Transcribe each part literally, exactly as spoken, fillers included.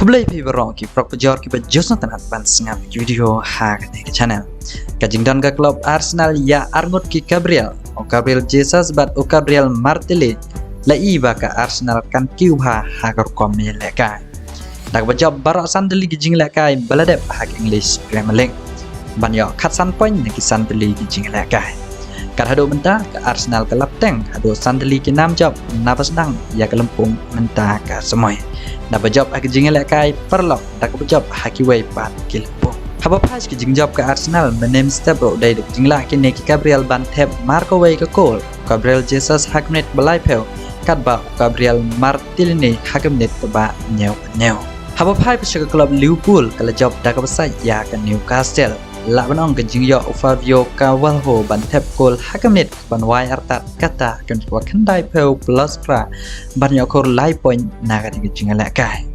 Khublei phi baroh ki paralok pajor kiba ju sngewtynnat ban sngap ki video ha kane ka channel. Ka jingdon ka club Arsenal ïa arngut ki Gabriel, u Gabriel Jesus bad u Gabriel Martinelli, la i ba ka Arsenal kan kiew ha ka rukom ïalehkai da kaba jop baroh san tylli ki jinglehkai ba la dep ha ka English Premier League ban ïoh khatsan point na ki san tylli ki jinglehkai. Kat haduh mynta ka Arsenal ka la bteng haduh san tylli ki nam jop naba sdang ïa ka lympung mynta ka samoi, naba jop ha ki jinglehkai paralok da kaba jop ha kiwei pat ki lympung. Haba phai ki jingjop ka Arsenal, mynne mynstep ruh dei da ka jinglah kine ki Gabriel ban thep mar kawei ka kol. Gabriel Jesus ha ka minit ba laiphew, katba u Gabriel Martinelli ha ka minit kaba hynñiew hynñiew. Haba phai pat sha ka club Liverpool, ka la jop da kaba sait ïa ka Newcastle. Lah ban ong ka jingïoh u Fabio Carvalho ban thep kol ha ka minit ban wai artat, kata ka minit kaba khyndaiphew plus phra, ban ïoh khur lai point na kane ka jinglehkai.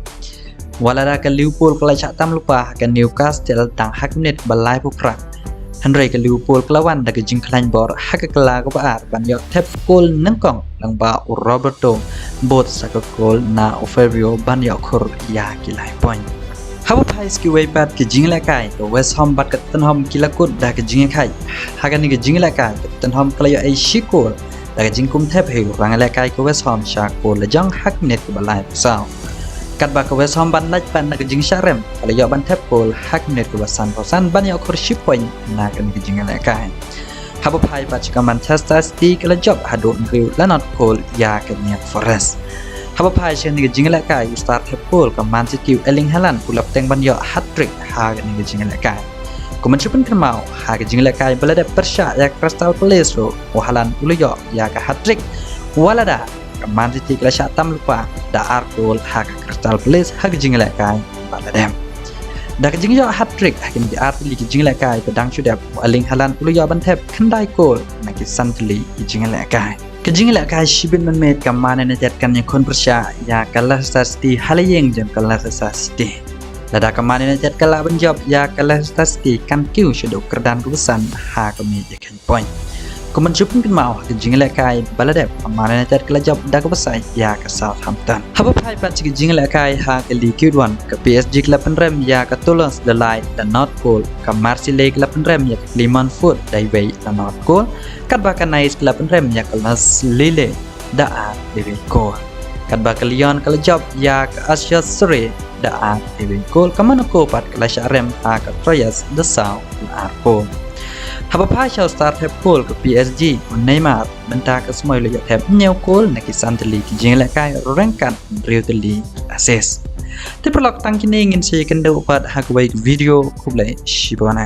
Wat lada ka Liverpool ka la shah tam lypa ha ka Newcastle tang ha ka minit ba laiphew phra, hynrei ka Liverpool ka la wan da ka jingkhlaiñ bor ha ka kylla kaba ar ban ïoh thep kol nyngkong lyngba u Roberto Baggio sa ka kol na u Fabio ban ïoh khur ïa ki lai point. Haba phai sha kiwei pat ki jinglehkai, ka West Ham bad ka Tottenham ki la kut da ka jingïakhaid. Ha kane ka jinglehkai, ka Tottenham ka la ïoh ei shi kol da ka jingkum thep hi u ranglehkai ka West Ham sha kol la jong ha ka minit kaba laiphew saw. Katba ka West Ham ban lait pat na ka jingshah rem, ka la ïoh ban thep kol ha ka minit kaba sanphew san ban ïoh khur shi point na kane ka jinglehkai. Haba phai pat sha ka Manchester City, ka la jop haduh hynriew la nod kol ïa ka Nottingham Forest. Haba phai sha kane ka jinglehkai, u star thep kol ka Man City u Erling Haaland u la bteng ban ïoh hat-trick ha kane ka jinglehkai. Kumba shu pynkynmaw, ha ka jinglehkai ba la dep pyrshah ïa ka Crystal Palace ruh, u Haaland u la ïoh ïa ka hat-trick. Wat lada ka Man City ka la shah tam lypa da ar kol ha ka Crystal Palace ha ka jinglehkai ba la dep. Da ka jingïoh hat-trick ha kine ki ar tylli ki jinglehkai ba dang shu dep, u Erling Haaland u la ïoh ban thep khyndai kol na ki san tylli ki jinglehkai. Ka jinglehkai shibit mynmiet, ka Man United kan ïakhun pyrshah ïa ka Leicester City ha la ïing jong ka Leicester City. Lada ka Man United ka lah ban jop ïa ka Leicester City, kan kiew shaduh kyrdan kaba san ha ka miej ïakhun point. Kumba shu pynkynmaw, ha ka jinglehkai ba la dep, ka Man United ka la jop da kaba sait ïa ka Southampton. Haba phai pat sha ka jinglehkai ha ka League Quick One, ka P S G ka la pynrem ïa ka Toulouse da lai la nod kol, ka Marseille ka la pynrem ïa ka Clermont Foot da iwei la nod kol, katba ka Nice ka la pynrem ïa ka Lens Lille da ar iwei kol. Katba ka Lyon ka la jop ïa ka Auxerre da ar iwei kol, ka Monaco pat ka la shah rem ha ka Troyes da saw la ar kol. Haba phai sha u star thep kol ka P S G, u Neymar, mynta ka samoi u la ïoh thep hynñiew kol na ki san tylli ki jinglehkai, ryngkat hynriew tylli ki assist. Te paralok, tang kine, ngin sa ïakynduh pat ha kawei ka video. Khublei shibun.